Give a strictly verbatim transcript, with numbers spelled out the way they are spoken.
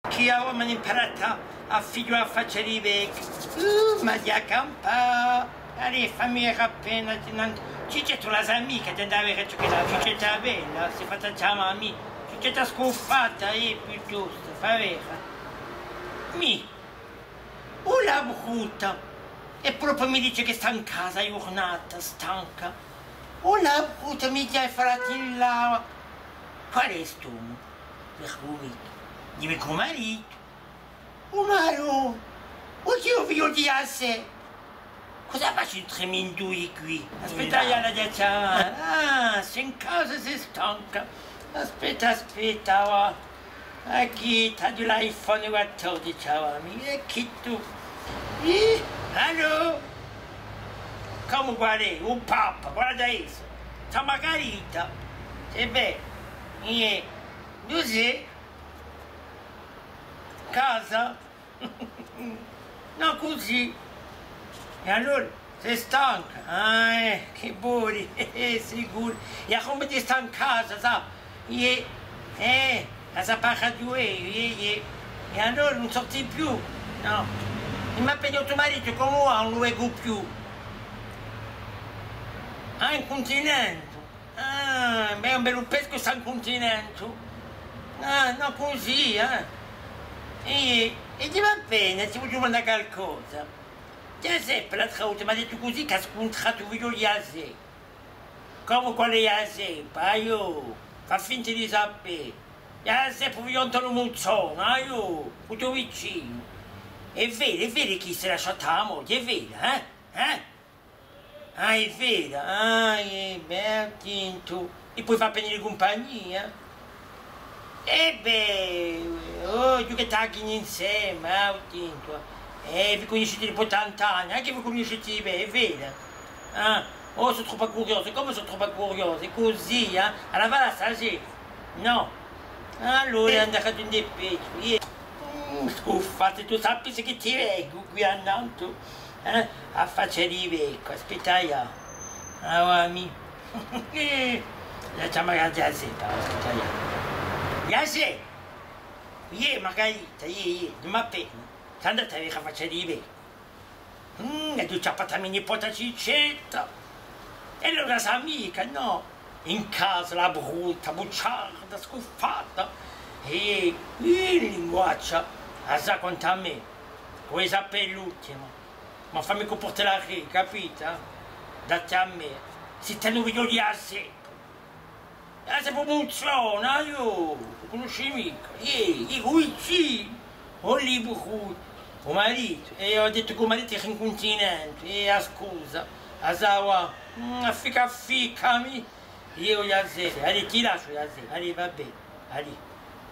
Chì avà m'anu imparatu à, à fighjulà a faccia di Becca. Uh, ma ghjà campà. Allez, fammi vede appena, ti, ùn, Cicetta ùn la sà micca, ti hà da vede ciò ch'ella, Cicetta bella, s'hè fatta chjamà mì. Cicetta scuffata, eh, piuttostu, fà vede. Mì. O la brutta! È propiu mi dice chì stà in casa a ghjurnata, stanca. O la brutta, mi ghjà hè falata in l'aria. Quale hè st'omu? Vergogna. Dì-mi chì hè u maritu. U maritu! O chì hè u figliolu di Josè! Cosa face in tremindui quì? Aspetta, ghjà l'hà da chjamà. Ah, sì in casa, sì stanca. Aspetta, aspetta, và. È chì t'aghju l'iPhone quattordeci, và, mì, è chì tù. Ih, allò? Cumu quale hè? U Papa, guarda essa. Santa Margarita. È bè, iè, induve sì? Casa? Nò, cusì. È allora, sì stanca? Ah, eh, chì voli? Eh, sicuru. È cumu ti stà in casa, sà? Iè, eh, a sà parlà di voi, iè, iè. È allora ùn sorti più? Nò. È m'hà appena dettu u maritu, cumu và, ùn lu vecu più. Ah, in cuntinente. Ah, bè, un bellu pezzu chì stà in cuntinente. Ah, nò, cusì, eh. È, è ti và bè, ti vogliu dumandà calcosa. Ghjaseppa, l'altra volta, m'hà dettu cusì chì hà scuntratu u figliolu di Josè. Cumu, quale Ghjaseppa? Aiò, fà finta di sapè. Ghjaseppa, u figliolu d'Antone Muzzone, aiò, u to vicinu. Hè vera, hè vera chì s'hè lasciatu a moglia, hè vera, eh? Eh? Ah, hè vera? Ah, iè, bè, tintu. È poi fà venì cumpagnia? È bè, oh, ghjucate à a ghina inseme, ah, tintu. Eh, vi cunniscite dipoi tant'anni, ancu vi cunniscite bè, hè vera? Ah, oh, sò troppu curiosa, cumu sò troppu curiosa? Cusì, eh? Allora và là stasera? Nò. Allora, andate in dipettu, iè. Mm, scuffata, tù sapessi chì ti vecu quì annantu, eh? A faccia di Becca, aspetta, iè. Ah, và, mì. Lasciami chjamà à Ghjasè, aspetta, iè. Ghjasè! Iè, Margarita, iè, iè, dum'appena. Sò andata à vede a faccia di Becca. Mm, è aghju chjappatu a me nipota Cicetta. È ùn la sà micca, nò? In casa, la brutta, buciarda, scuffata. È, è in linguaccia, a sà quant'è mè. Vole sapè l'ultima. Ma fammi cumportà, capita? Date à mè. Sì, tene u figliolu di Ghjasè. Ah, sè prumunziona, aiò, u cunnosci micca? Iè, iè, u vicinu, u libru, u maritu, è aghju dettu chì u maritu era in cuntinente, è a scusa, a sà và, mm, afficca, afficcami, iè, o Ghjasè, allez, ti lasciu, Ghjasè, allez, và bè, allez.